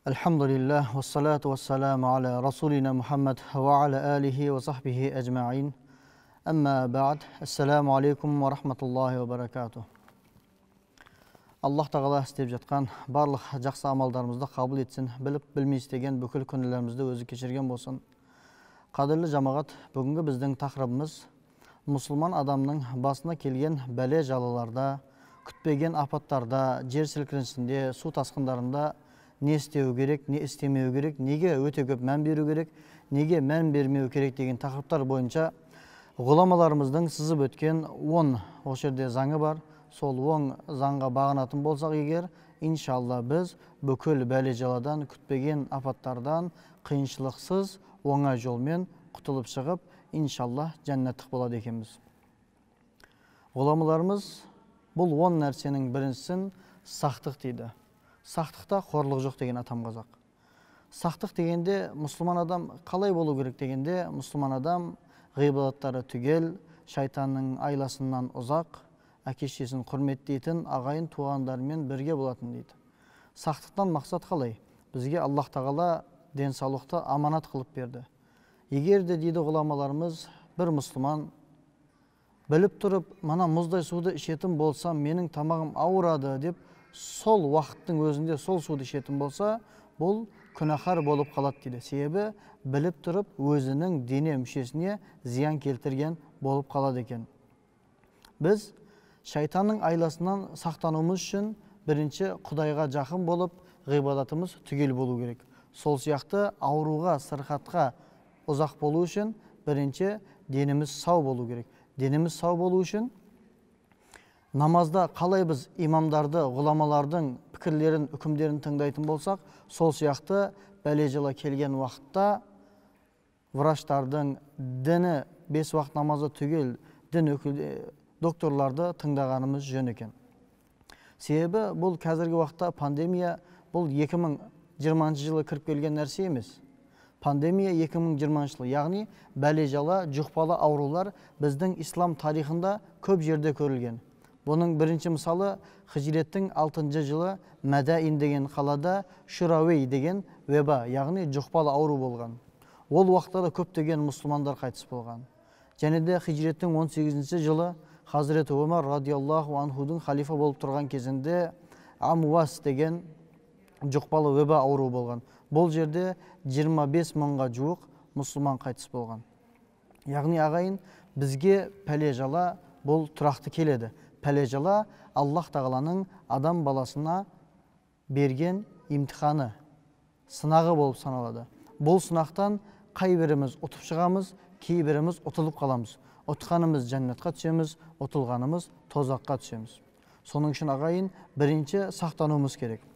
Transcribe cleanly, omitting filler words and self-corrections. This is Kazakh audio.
Альхамдулиллах, вассалату вассаламу аля расулина Мухаммад ва аля алихи ва сахбихи ажмаин. Амма бa'д. Ассаламу алейкум ва рахматуллахи ва баракатух. Аллах тағала істеп жатқан барлық жақсы амалдарымызды қабыл етсін, біліп білмей істеген бүкіл күнәларымызды өзі кешірген болсын. Қадірлі жамағат, бүгінгі біздің тақырыбымыз мұсылман адамның басына келген бәле жалаларда, күтпеген апаттарда, жер сілкінісінде, су тасқындарында не істеу керек, не істемеу керек, неге өте көп мән беру керек, неге мән бермеу керек деген тақырыптар бойынша ғұламаларымыздың сызып өткен 10 осы жерде заңы бар. Сол 10 заңға бағынатын болсақ егер, иншалла біз бүкіл бәле жаладан, күтпеген апаттардан қиыншылықсыз оңай жолмен құтылып шығып, иншалла жәннаттық болады екенбіз. Ғұламаларымыз бұл 10 нәрсенің біріншісін сақтық дейді. Сақтықта қорлық жоқ деген атам қазақ. Сақтық дегенде мұсылман адам қалай болу керек дегенде, мұсылман адам ғибадаттары түгел, шайтанның айласынан ұзақ, әке шешесін құрметтейтін, ағайын туғандарымен бірге болатын дейді. Сақтықтан мақсат қалай? Бізге Аллах тағала денсаулықты аманат қылып берді. Егер де дейді ғұламаларымыз, бір мұсылман біліп тұрып, мана мұздай суды ішетін болсам, менің тамағым ауырады деп, сол уақыттың өзінде сол суды ішетін болса, бұл күнәһар болып қалады дейді. Себебі біліп тұрып өзінің дене мүшесіне зиян келтірген болып қалады екен. Біз шайтанның айласынан сақтануымыз үшін бірінші Құдайға жақын болып, ғибадатымыз түгел болу керек. Сол сияқты ауруға, сырқатқа ұзақ болу үшін бірінші деніміз сау болу керек. Деніміз сау болу үшін намазда қалай біз имамдарды, ғұламалардың пікірлерін, үкімдерін тыңдайтын болсақ, сол сияқты бәле жала келген уақытта врачтардың діні, 5 уақыт намазы түгел дін өкілі докторларды тыңдағанымыз жөн екен. Себебі бұл қазіргі уақытта пандемия бұл 2020 жылы кіріп келген нәрсе емес. Пандемия 2020 жылы, яғни бәле жала, жұқпалы аурулар біздің ислам тарихында көп жерде көрілген. Бұның бірінші мысалы хижреттің 6 жылы Мәдәин деген қалада Шурауей деген веба, яғни жұқпалы ауру болған. Ол уақытта да көптеген мұсылмандар қайтыс болған. Және де хижреттің 18 жылы Хазіреті Омар радиаллаху анхудың халифа болып тұрған кезінде Амуас деген жұқпалы веба ауру болған. Бұл жерде 25 мыңға жуық мұсылман қайтыс болған. Яғни ағайын, бізге пәле жала бұл тұрақты келеді. Пәле жала Аллах тағаланың адам баласына берген имтиханы, сынағы болып саналады. Бұл сынақтан қай біріміз ұтып шығамыз, кейбіріміз ұтылып қаламыз. Ұтқанымыз жәннатқа түсеміз, ұтылғанымыз тозаққа түсеміз. Соның үшін ағайын, бірінші сақтануымыз керек.